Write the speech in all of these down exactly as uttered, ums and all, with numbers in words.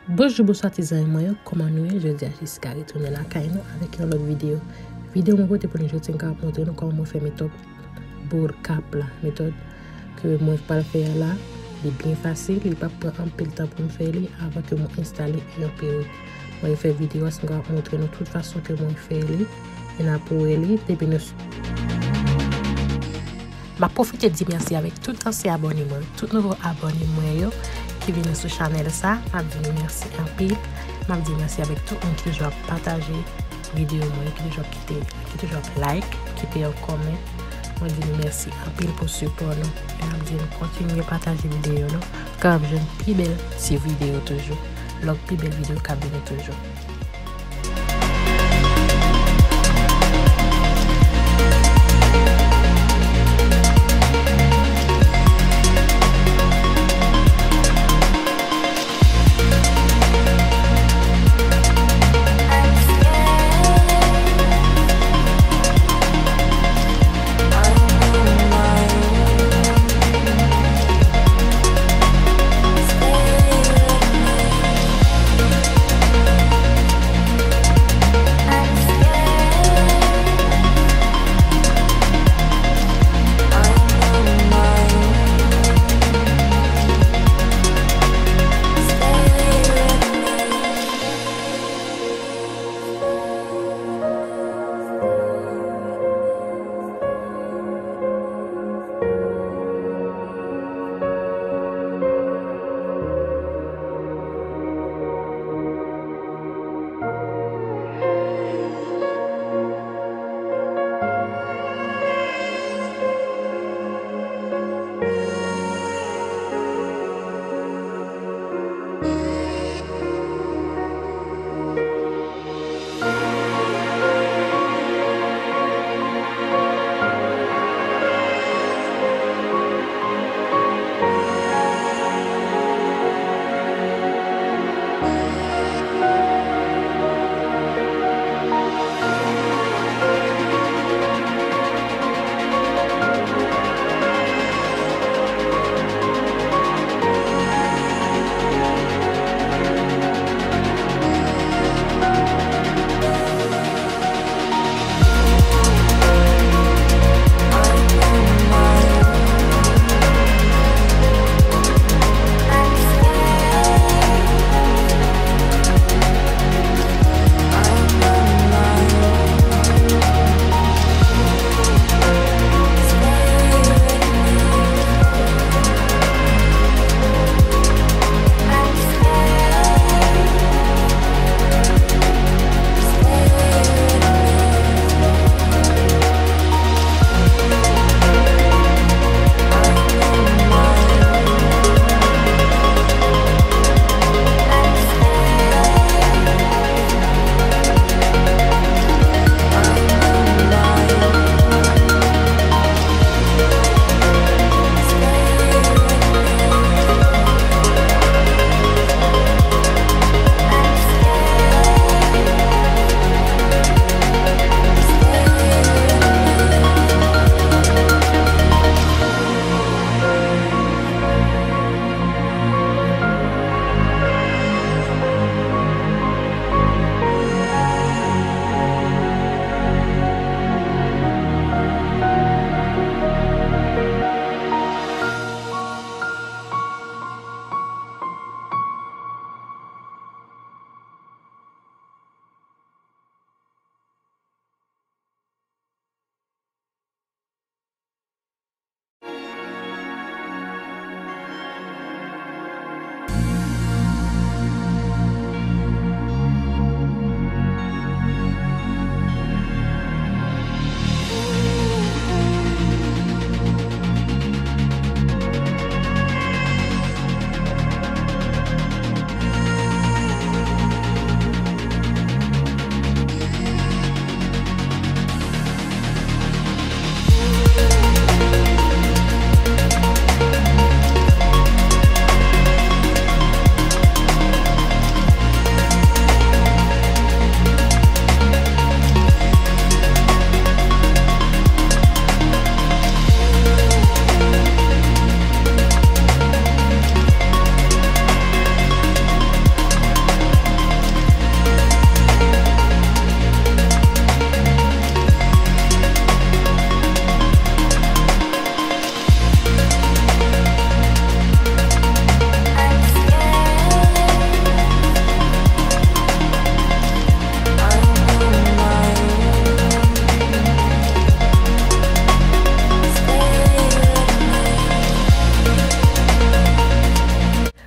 Bonjou, bonswa ti zanmi mwen yo, kòman nou ye? Jodi a Jessica retounen lakay nou avèk yon lòt videyo. Videyo mwen pote pou nou jodi, m ka montre nou kòman mwen fè metòd boul kap la. Metòd ke mwen pral fè a la, li byen fasil, li p ap pran anpil tan pou m fè li avan ke mwen enstale yon perik. Mwen fè videyo a, m ka montre nou tout fason ke mwen fè li. E n ap wè li depi nou M ap pwofite di mèsi avèk tout ansyen abòne mwen, tout nouvo abòne mwen yo ki vini sou chanèl sa. M ap di nou mèsi anpil. M ap di mèsi avèk tout moun ki toujou ap pataje videyo mwen, ki toujou ap kite, ki toujou ap like, kite yon kòmè. Mwen di nou mèsi anpil pou sipò nou. E m ap di nou kontinye pataje videyo nou, pou kapab jwenn pi bèl ti videyo toujou. Lòt pi bèl videyo k ap vini toujou.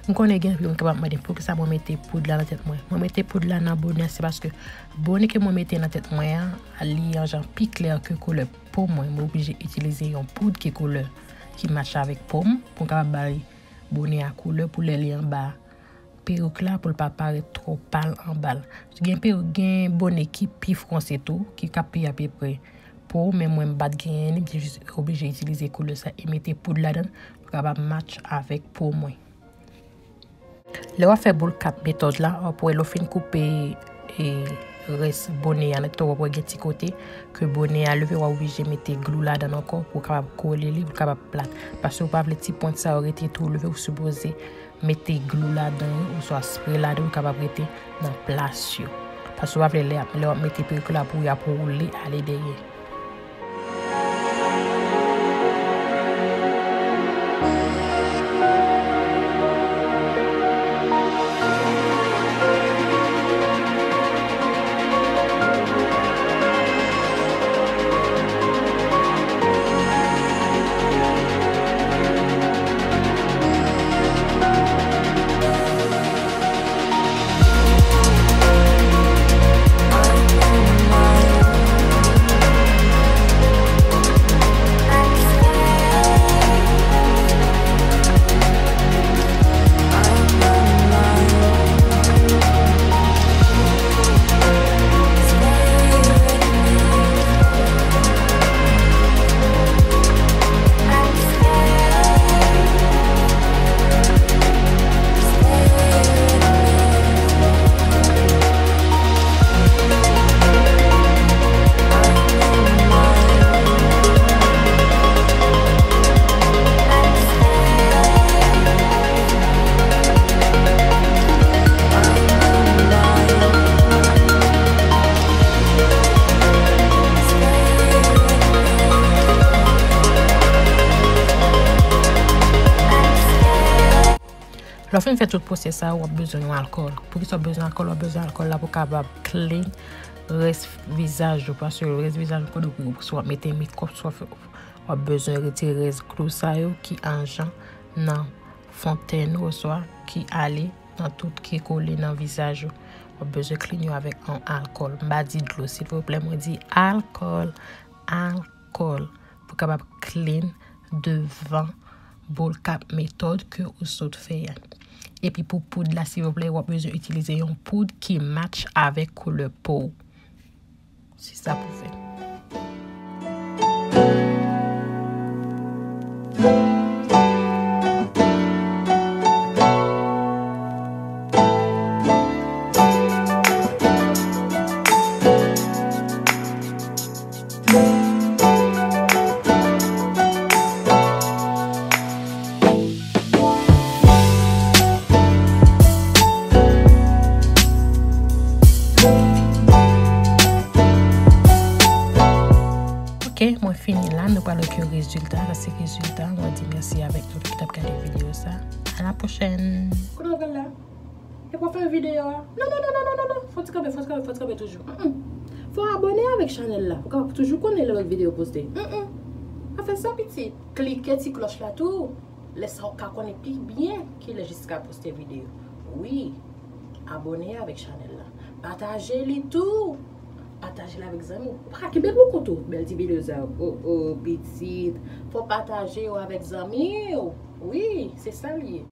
M konnen gen anpil moun k ap mande poukisa mwen mete poud la nan tèt mwen. Mwen mete poud la nan bonè, se paske bonè ke mwen mete nan tèt mwen an, li yon jan pi klè ke koulè po mwen. Mwen oblije itilize yon poud ki koulè ki match avèk po m pou m kapab bay bonè a koulè pou lè li anba perik la, pou l pa parèt twò pal anba l. Gen perik, gen bonè ki pi fwonse tou, ki ka pi apeprè po, men mwen m pa t genyen li, m te jis oblije itilize koulè sa e mete poud ladan l pou kapab match avèk po mwen. Lè w ap fè boul kap metòd la, w ap wè lè w fin koupe, e, rès bonè a nèt, w ap wè gen ti kote ke bonè a leve, w ap oblije mete glou ladan l ankò pou w kapab kole li, pou l kapab plat. Paske w pa vle ti pwent sa yo rete tou leve, ou sipoze mete glou ladan yo, oswa spre ladan yo, kapab rete nan plas yo. Paske w pa vle lè, lè w ap mete perik la pou y ap woule ale dèyè. Lè w fin fè tout pwosè sa a, w ap bezwen yon alkòl. Poukisa w ap bezwen alkòl? W ap bezwen alkòl la pou w kapab clean rès vizaj ou, paske rès vizaj ou, kote w, swa w ap mete mekòp, swa w ap bezwen retire rès glou sa yo ki anjan nan fontèn ou, oswa ki ale nan tout, ki kole nan vizaj ou. W ap bezwen clean yo avèk yon alkòl. M pa di dlo, silvouplè, mwen di alkòl, alkòl, pou kapab clean devan boul kap metòd ke ou sot fè a. Epi pou poud la, silvouplè, w ap bezwen itilize yon poud ki match avèk koulè po w. Se sa pou fè. Ok, mwen fini la. Nou pral wè ki rezilta. Sa se rezilta. Mwen di mèsi avèk nou tout ki t ap gade videyo sa. A la pwochèn. Kote w pral la? E pou fè videyo a? Non, non, non, non, non, non, non. Fò ti kanpe, fò ti kanpe, fò ti kanpe toujou. Mm, mm. Fò abòne avèk chanèl la. Pou ka toujou konnen lè lòt videyo poste. Mm, mm. Pa fè sa, pitit. Klike ti klòch la tou. Lè sa w ka konnen pi byen kilè Jessica poste videyo. Wi. Abòne avèk chanèl la. Pataje li tou. Pataje l avèk zanmi w. Ou pa ka kenbe l pou kont ou. Bèl ti videyo sa yo. O, o, pitit. Fò w pataje yo avèk zanmi w. Wi, se sa l ye.